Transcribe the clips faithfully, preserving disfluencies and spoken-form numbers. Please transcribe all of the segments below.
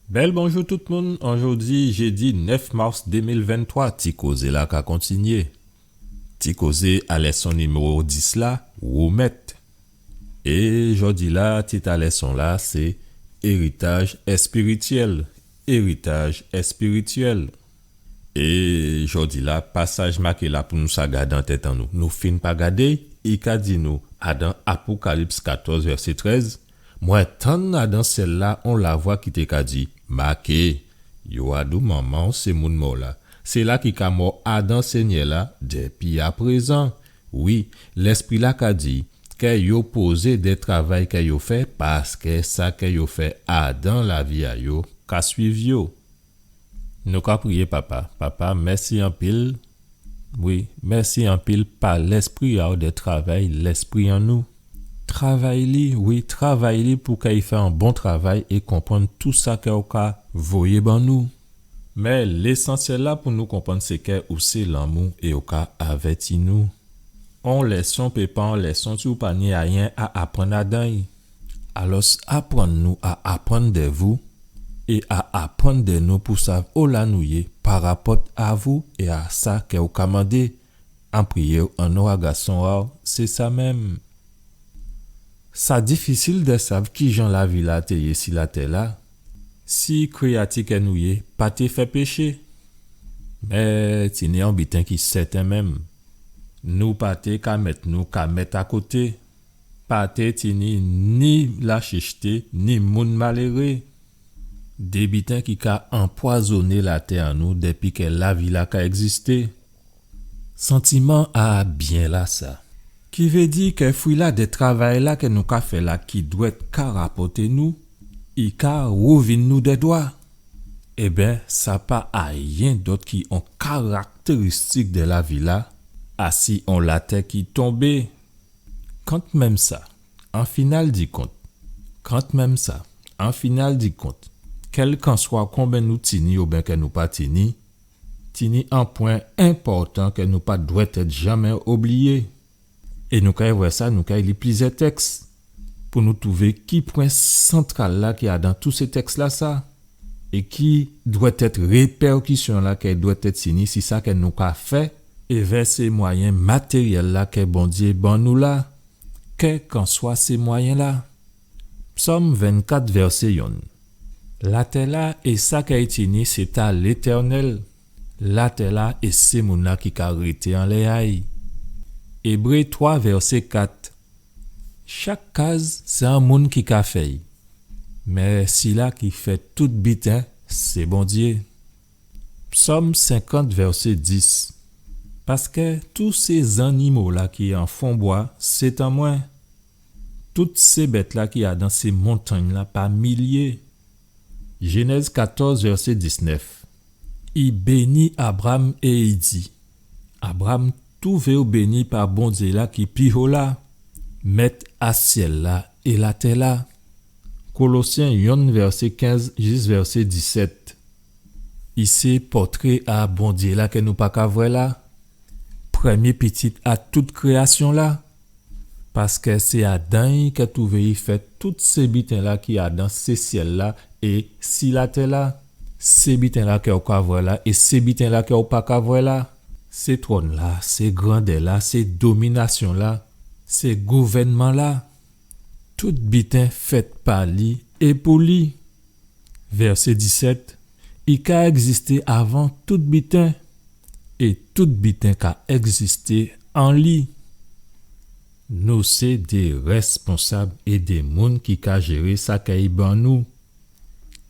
Bèl bonjou tout moun, an jòdi jédi nèf mas dé mil venntwa, ti kozé-la ka kontinyé. Ti kozé a lèson niméwo dis la, woumèt. É jòdi-la, tit a lèson-la, sé Éritaj èspirityèl. Éritaj èspirityèl. É jòdi-la, pasaj maké-la pou nou sa gadé an tèt an nou. Nou fin pa gadé, i ka di nou, adan Apokalips katòz, vèsé trèz, mwen tann adan syèl-la on lavwa ki té ka di, maké, yo a dou manman sé moun mò-la, séla ki ka mò adan Sényè-la dépi aprézan. Wi, Lèspri-la ka di, kè yo pozé dè travay kè yo fè, paskè sa kè yo fè adan lavi a yo ka swiv yo. Nou ka priyé, Papa. Papa, mèsi anpil. Wi, mèsi anpil pa Lèspri a'w dè travay lèspri an nou. Travay li, wi, travay li pou kè i fè on bon travay é konprann tou sa kè ou ka voyé ban nou. Mé lésansyèl-la pou nou konprann sé kè ou sé lanmou é ou ka avèti nou. On lèson pé pa on lèson si ou pa ni ayen a aprann adan'y. Alòs, aprann nou a aprann dè vou é a aprann dè nou pou sav ola nou yé parapòt a vou é a sa kè ou ka mandé. An priyé'w an non a Gason a'w, sé sa menm. Sa difisil dè sav kijan lavi-la té yé si latè-la, si kréyati kè nou yé pa té fè péché. Mé tini on biten ki sèten menm. Nou pa té ka mèt nou ka mèt akoté. Pa té tini ni lachichté, ni moun maléré. Dé biten ki ka anpwazonné latè an nou dépi kè lavi-la ka ègzisté. Santiman a byen-la sa. Ki vé di kè fwi-la dè travay-la kè nou ka fè la ki dwèt ka rapòté nou, i ka wouvin nou dè dwa. Ében, sa pa ayen dòt ki on karaktéristik dè lavi-la, asi on latè ki tonbé. Kantmenm sa, an final di kont, kantmenm sa, an final di kont, kèlkanswa konbyen nou tini oubyen kè nou pa tini, tini on pwen enpòtan kè nou pa dwèt èt janmé obliyé. É nou kay vwè sa, nou kay li plizyè tèks pou nou twouvé ki pwen santral-la ki adan tout sé tèks-lasa é ki dwèt èt répèkisyon-la kè dwèt èt tini si sa kè nou ka fè èvè sé mwayen matéryèl-la kè Bondyé ban nou la, kèlkanswa sé mwayen-la. Psòm vennkat, vèsé yonn. Latè-la é sa kè i tini sé ta Létènèl. Latè-la é sé moun-la ki ka rété anlè a'y. Ébré twa, vèsé kat. Chak kaz sé on moun ki ka fè'y. Mé sila ki fè tout biten, sé Bondyé. Psòm senkant, vèsé dis. Paskè tout sé zannimo-la ki an fon bwa, sé tan mwen. Tout sé bèt-la ki adan sé montangn-la pa milyé. Jénèz katòz, vèsé diznèf. I béni Abram é i di, Abram, twouvé'w béni pa Bondyé-la ki pi ho la, mèt a syèl-la é latè-la. Kolosyen yonn, vèsé kenz jis vèsé disèt. I sé pòtré a Bondyé-la kè nou pa ka vwè la, prèmyé pitit a tout kréyasyon-la. Paskè sé adan'y kè twouvé i fè tout sé biten-la ki adan sé syèl-la é si latè-la. Sé biten-la kè ou ka vwè la é sé biten-la kè ou pa ka vwè la. Sé twòn-la, sé grandè-la, sé dominasyon-la, sé gouvènman-la. Tout biten fèt pa li é pou li. Vèsé disèt, i ka ègzisté avan tout biten, é tout biten ka ègzisté an li. Nou sé dé rèsponsab é dé moun ki ka jéré sa kè i ban nou.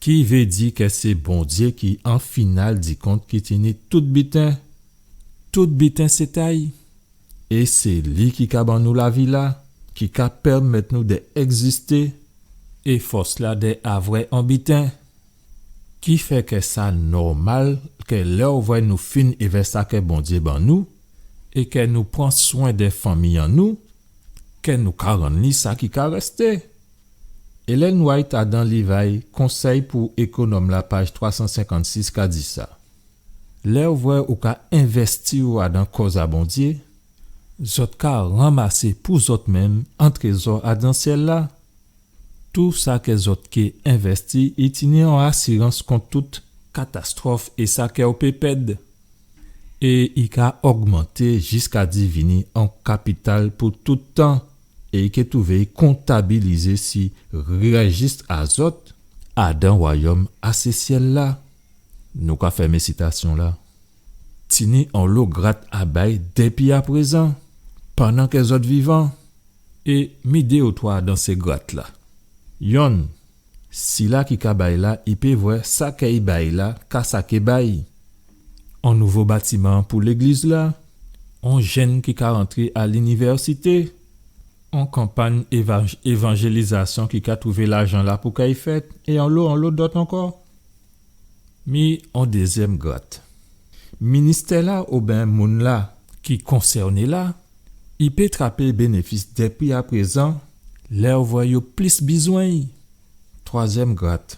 Ki vé di kè sé Bondyé ki, an final di kont, ki tini tout biten. Tout biten sé ta'y. É sé li ki ka ban nou lavi-la, ki ka pèmèt nou dè ègzisté, é fòs-la dè avwè on biten. Ki fè kè sa nòmal kè lè ou vwè nou fin èvè sa kè Bondyé ban nou, é kè nou pran swen dè fanmi an nou, kè nou ka rann li sa ki ka rèsté. Ellen White adan liv a'y Konsèy pou ékonòm la, paj twa san senkant sis, ka di sa. Lè ou vwè ou ka envèsti'w adan kòz a Bondyé, zòt ka ranmasé pou zòt menm on trézò adan syèl-la. Tou sa kè zòt ké envèsti, i tini on asirans kont tout katastwòf é sa kè ou pé pèd. É i ka ogmanté jiska divini on kapital pou tout tan, é i ké twouvé kontabilizé si rèjis a zòt adan wayòm a sé syèl-la. Nou ka fèmé sitasyon-la. Tini onlo grat a bay dépi aprézan, pandan kè zòt vivan. É mi dé ou twa dan sé grat-la. Yonn, sila ki ka bay la, i pé vwè sa kè i bay la, ka sa ké bay. On nouvo batiman pou légliz-la, on jenn ki ka rantré a linivèsité, on kanpagn évanj-, évanjélizasyon ki ka twouvé lajan-la pou kay fèt, é onlo, onlo dòt ankò. Mi on dézyèm grat. Ministè-la oben moun-la ki konsèné la, i pé trapé bénéfis dépi aprézan, lè ou vwè yo plis bizwen. Twazyèm grat.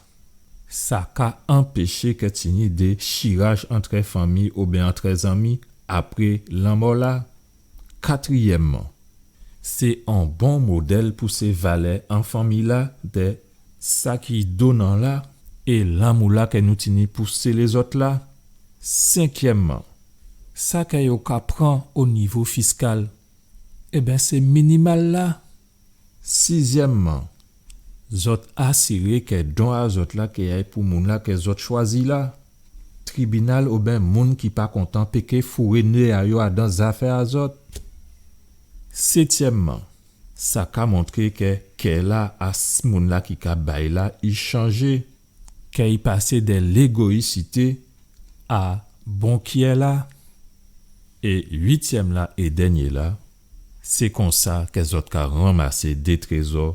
Sa ka anpéché kè tini déchiraj antrè fanmi oben antrè zanmi apré lanmò-la. Katriyèmman, sé on bon modèl pou sé valè an fanmi-la, dè sa ki donan-la é lanmou-la kè nou tini pou sé lézòt-la. Senkyèmman, sa kè yo ka pran o nivo fiskal, ében, sé minimal-la. Sizyèmman, zòt asiré kè don a zòt la ké ay pou moun-la kè zòt chwazi la. Tribinal oben moun ki pa kontan pé ké fouré né a yo adan zafè a zòt. Sétyèmman, sa ka montré kè kè-la a s-, moun-la ki ka bay la, i chanjé. Kè i pasé dè légoyisité a bon kè-la. É uityèm-la é dènyé-la, sé konsa kè zòt ka ranmasé dé trézò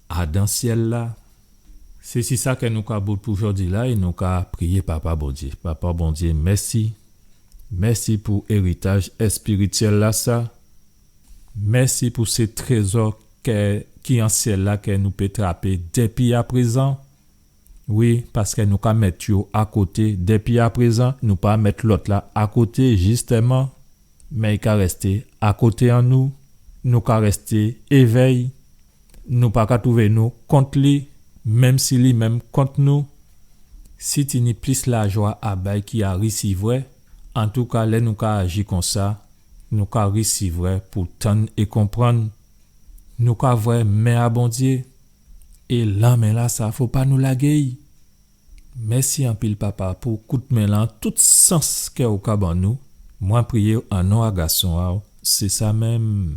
adan syèl-la. Sé si sa kè nou ka bout pou jòdi-la é nou ka priyé Papa Bondyé. Papa Bondyé, mèsi. Mèsi pou éritaj èspirityèl-lasa. Mèsi pou sé trézò kè, ki an syèl-la kè nou pé trapé dépi aprézan. Wi, paskè nou ka mèt yo akoté dépi aprézan, nou pa mèt lòt-la akoté, jistèman. Mé i ka rèsté akoté an nou, nou ka rèsté évèy, nou pa ka twouvé nou kont li, menm si li menm kont nou. Si tini plis lajwa a bay ki a risivwè, antouka, lè nou ka aji konsa, nou ka risivwè pou tann é konprann. Nou ka vwè men a Bondyé, é lanmen-lasa, fo pa nou lagé-y. Mèsi anpil, Papa, pou kout men-la, tout sans kè ou ka ban nou. Mwen priyé an non a Gason a-w, sé sa menm.